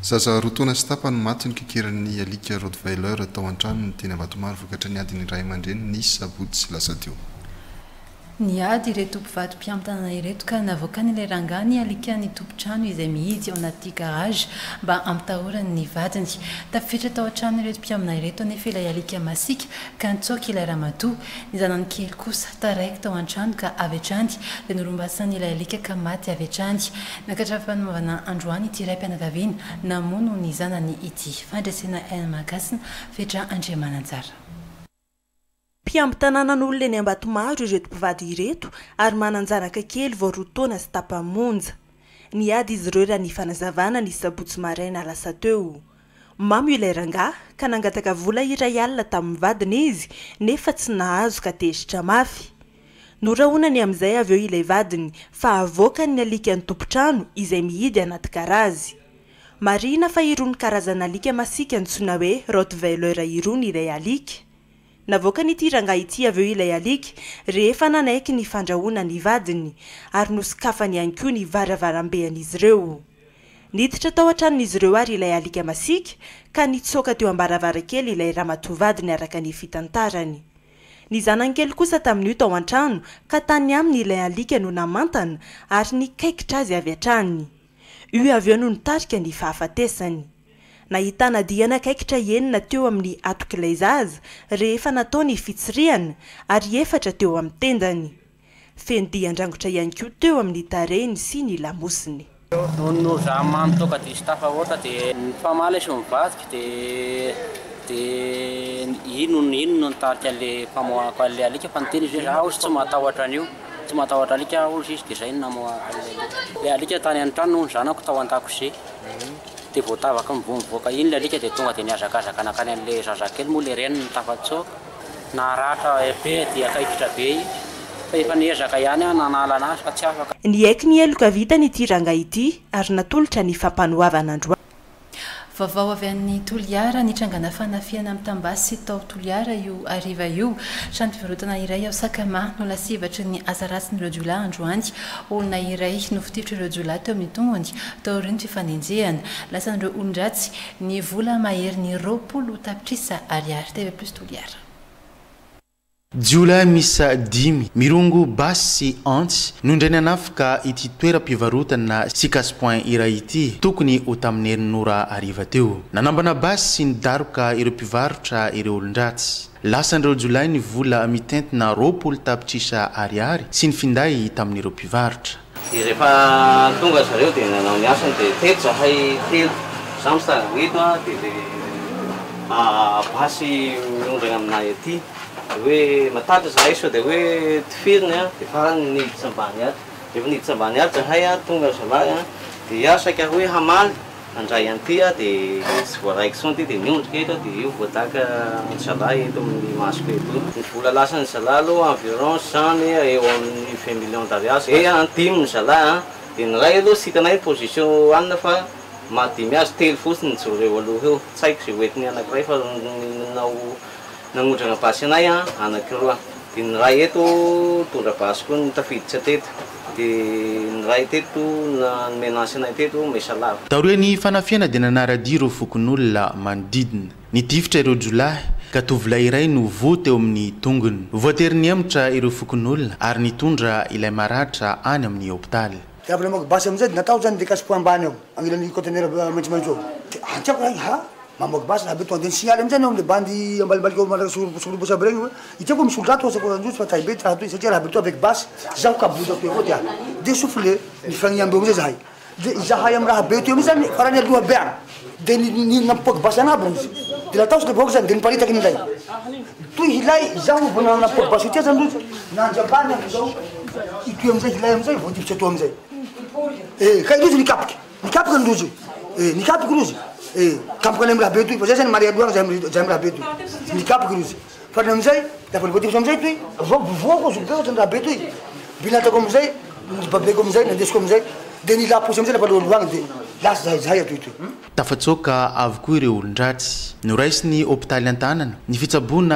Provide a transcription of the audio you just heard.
Zaza 2 taona sy tapany maty nokikirin'ny alika Rottweiler tao an-tranony teny Ambatomaro vokatry ny adin'ny ray aman-dreny ny sabotsy lasa teo. Niady ireto mpivady mpiambin-tanàna ireto ka navoakan'ilay rangahy ny alikan'ny tompon-trano izay mihidy ao anaty garage mba hampitahorany ny vadiny. Tafiditra tao an-tranon'ireto mpiambina ireto anefa ilay alika masiaka ka nitsoaka ilay ramatoa. Ny zanany kely kosa taraiky tao an-trano ka avy hatrany dia norombasan'ilay alika ka maty avy hatrany. Niakatra fampanoavana androany ity raim-pianakaviana namono ny zanany ity. Fandresena aina Mahakasina, Fetra Andriamananjara. Mpiambin-tanànan'olona eny Ambatomaro ireto mpivady ireto ary manan-janaka kely vao 2 taona sy tapany monja. Niady izy ireo raha ny fanazavana ny sabotsy maraina lasa teo. Mamo ilay rangahy ka nangataka vola 1 alina tamin'ny vadiny izy nefa tsy nahazo ka tezitra mafy. Norahonany amin'izay avy eo ilay vadiny fa avoakany ny alikan'ny tompon-trano izay mihidy anaty garazy. Marihina fa irony karazana alika masiaka antsoina hoe Rottweiler irony ilay alika. Navoakan'ity rangahy ity avy eo ilay alika rehefa nanaiky ny fandrahoana ny vadiny ary nosokafany ihany koa ny varavarambean'izy ireo. Niditra tao an-tranon'izy ireo ary ilay alika masiaka ka nitsoaka teo am-baravarankely ilay ramatoa vadiny araka ny fitantarany. Ny zanany kely kosa tamin'io tao an-trano ka tany aminy ilay alika no namantana ary nikaikitra azy avy hatrany. Io avy eo no nitarika ny fahafatesany. Nahitana diana kaikitra 6 teo amin'ny hatok'ilay zaza rehefa natao ny fitsirihana ary 4 teo amin'ny tendany. Feno dian-drangotra ihany koa teo amin'ny tarehiny sy ny lamosiny. Noho za mamo toaka diso tafahoatra dia nifamaly sy mivadika dia ino no nitarika an'ilay famoahako an'ilay alika fa niteny izy hoe za ozy tsy matahotra an'io, tsy matahotra alika aho ozy izy dia izay no namoahako an'ilay alika. Ilay alika tany an-trano noho ny zanako tao an-dakozia dia voatavaka mivoaka iny ilay alika dia tonga dia nihazakazaka nankany an'ilay zazakely moa ilay reniny no tafatsoaka. Naratra be dia kaikitra be izy fa efa niezaka ihany aho nanala anazy fa tsy afaka. Niaiky ny heloka vitany ity rangahy ity ary natolotra ny fampanoavana androany. Vaovao avy any Toliara, nitrangana fanafihana mitam-basy tao Toliara io hariva io. Trano fivarotana iray ao Sakama no lasibatry ny asa ratsin'ireo jiolahy androany. Olona iray nofotitr'ireo jiolahy teo amin'ny tongony taorian'ny fifanenjehana. Lasan'ireo olon-dratsy ny vola maherin'ny 20 tapitrisa ariary. TV Plus Toliara. Jiolahy miisa 5 mirongo basy sy antsy no indray nanafika ity toeram-pivarotana sy cash point iray ity tokony ho tamin'ny 6 ora hariva teo. Nanambana basy sy nidaroka ireo mpivarotra ireo olon-dratsy. Lasan'ireo jiolahy ny vola mitentina 20 tapitrisa ariary sy ny finday tamin'ireo mpivarotra. Dia rehefa tonga zareo dia nanao ny asany dia teto zahay telo, za mitsangana eto dia le basy miondrana aminay aty. Dia hoe matahotra zahay sao dia hoe tifiriny dia farany niditra ambany ato. Rehefa niditra ambany ato zahay tonga zalahy dia iaho saika hoe hamaly handray an'ity dia tsy voaraiko intsony ity dia niondrika eto dia io voadaka zalahy eto amin'ny masoko eto. Ny vola lasan'ny zalahy aloha environ zany eo amin'ny 20 millions d'ariary. Dia dimy ny zalahy dia ny iray aloha tsy hitanay ny position hanina fa mahadimy azy telo fotsiny nijoro eo aloha eo. Tsy haiko izay hoentin'ny anankiray fa nanao nanondrana basy anay anankiroa. Dia ny iray eto nitondra basy koa nitafiditra teto. Dia ny iray teto nomenasy anay teto mesa lava. Taorian'ny fanafihana dia nanara-dia ireo fokonolona manodidina. Nitifitra ireo jiolahy ka tovolahy iray no voa teo amin'ny tongony. Voatery nihemotra ireo fokonolona ary nitondra ilay maratra any amin'ny hopitaly. Dia avy namoaka basy amin'izay dia natao zany le cash point ambany ao agnilan'ny conteneur maitsomaitso ao. Dia antiako raha ha mamoaka basy raha be tonga dia ni-signale amin'izay anao am'le bandy ambalimbaliky ao manaraka sorobosa aby regny hoe itiako misy olo rato asako anjotsy fa tay be ty raha toy satria raha be to avec basy zaho kaboza toy avao dia dia soufflé nifagnamby eo amizay zahay. Dia izahay amy raha be toy amizay zany farany aloha be agny dia ny nampipoaky basy agnabo izy. Dia natahotra le vahoaka zany dia niparitaky ny ilay. Toy hilay zaho vao nampipoaky basy ity zany rozy nandry ambany amizao itoy amizay hilay amizay voatifitra toy amizay. Ka rozy nikapoky. Nikapoky ny rozy. Nikapoky rozy. Kapoky any amy raha be toy fa zay zany mare aloha agny zay amy raha be toy. Nikapoky rozy. Fa ny amizay lafa nivoatifitra amizay toy vao voako zo be ohatrany raha be toy. Binatako amizay nibabeko amizay nandesiko amizay dia nilaposy amizay lafa alohaloha agny dia lasa zahay zahay atoy toy. Tafatsoaka avokoa ireo olon-dratsy. Noraisin'ny hopitaly an-tanana ny fitsaboana.